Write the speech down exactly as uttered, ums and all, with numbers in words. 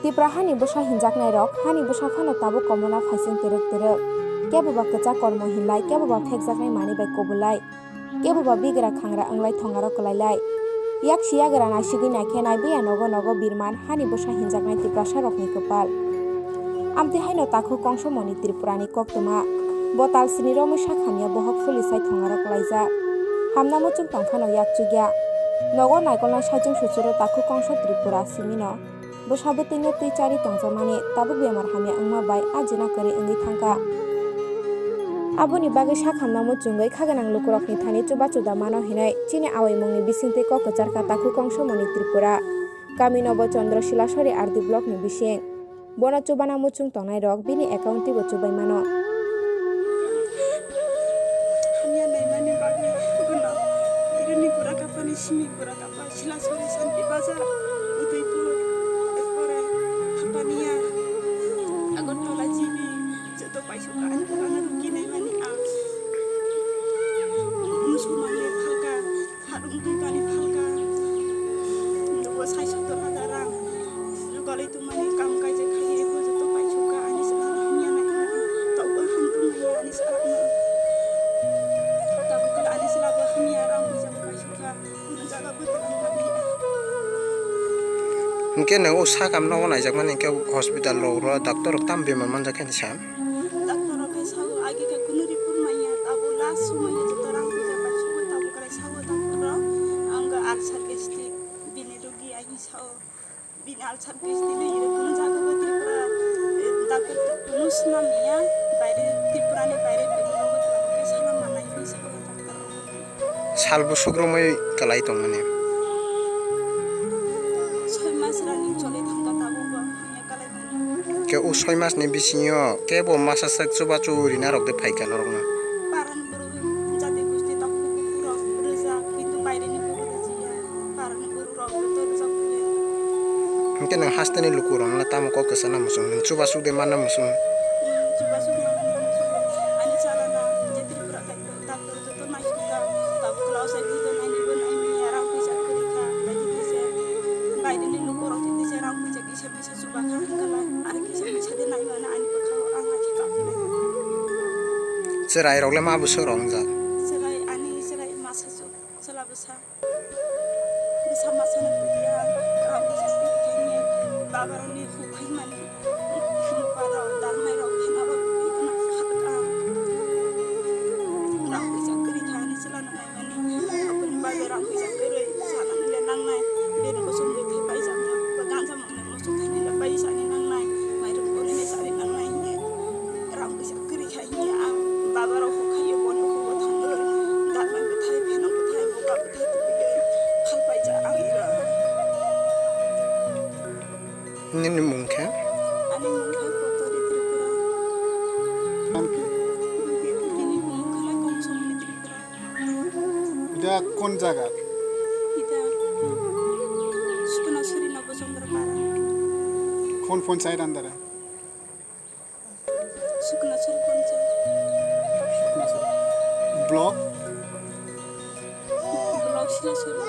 Tipra hani bwsa hinjaknairok, hani bwsa phano tabuk komona phaising twrwk twrwk. Keboba kwchak kormo hinlai, keboba phekjaknai manwi bai kubulai, keboba bigra khangra wnglai thongaro kwlailai. Yaksi yagra naisigwi naikhe naibeya nogo nogo birman hani bwsa hinjaknai Tiprasarokni kwpal. Amtwi haino takhuk Kongso Moni Tripurani koktwma. Bo talsini romwi sakhamya bohok pulisai thongaro kwlaijak. Hamna muchung tongphano yakchukya. Nogo naikolnai sajwng suchuro takhuk Kongso Tripura simino. Bwsa bwtwino twi chari tongjakmani tabuk bemar hamya wngma bai ajina kwrwi wngwi thangkha. Aboni bagwi sakhamna muchungwi khaganang lukurokni thani chubachu da mano hinwi chini awaimungni bisingtwi kok kwcharkha takhuk Kongso Moni Tripura. Kamino bo Chandra Silasori R D blockni bising. Bono chubana muchung tongnairok bini account twibo chubai mano. Hamya naimani bagwi bono irini gura kapani simi gura kapa Silasori Santi Bazar, Udaipur, erpore Hapania, Agartala G B, joto paisukha ani gurano rugi naimani ang. Musulmani phalka, harung twi kali phalka, nugo sai sottor hajar rang. Jugalwi tongmani kam kaijak khaiwi bo joto paisukha ani saka hamya naimani. Tokbo ham tongmani ani saka. Tabukhe ani saka bo hamya rang puisa bo paisukha. Hinkhe nwng o sakam nogo naijakmani hinkhe hospital rok ro doctor rok tamo bemar manjak khe sa? Doctor rok khe sao agi khe kunu report manya, abo last somoi o joto rang puisa paisukha, tabo kwlai sao doctor rok. Ang ulcer gastric bini rogi ani sao. Bini ulcer gastric ni iro kunu jaga bo Tripura, eh, doctor kunu swnam ya, baire Tripura ni baire bini rogo tong khe salam manai ni sao doctor rok. Sal bwswk romwi kwlai tongmani? Soi mas rani choli thangkha tabukbo hamya kwlai mani. Khe o soi mas ni bisingo kebo masa sak chubachu rina rok de phaikha norokno? Parani borok jati gosti takhuk bukhuk rok rijak, kintu baireni borok rijiya. Parani borok rok joto rijak bole. Hinkhe nwng hasteni lukurokno tamo kok kwchana muchung, nwng chubasuk de manna muchung? Hmm, chubasuk manna muchung. Ani chalana je Tripura doctor, doctor joto naisukha, tabuk kwlao sai bujo nainibo naini, rang puisa kwrwi kha, baidi kisa. Baidini lukurok khe kisa rang puisa kisa misa chuba kha hwnkhe lai, ar kisa misa de naimano ani bwkhao ang akhe kaphinai. Chwrairok le ma bwswk rok wngjak? Chwrai ani chwrai masa chwla bwsa. Bwsa masa no phuiya, rang puisa kwrwi khe hwnwi babarokni huk khaimani. Mukarok, darmairok, phenarok, twi gwnang kha. Rang puisa kwrwi kha, ani chwla no naimani. Aboni bagwi rang puisa kwrwi, chanani le nangnai. Bini kosom de thai paijak, ba ganja mangna muchung thani le paisani nangnai. Mairung koni le chani nangnai hwnwi. Rang puisa kwrwi kha hwnwi ang babarok huk khaio, boni huk bo thangwi. Darmai bwthai, phenok bwthai, buka bwthai tubui phal paijak ang iro. Nini mung khe? Ani mung khe Kotori Tripura. Naam ki? Bini mung khe Kongso Moni Tripura. Ita kon jaga? Ita Sukna Suri Nobo Chandra Para. Kon panchayat under hai? Sukna Suri panchayat. Block? Block Sukna Suri.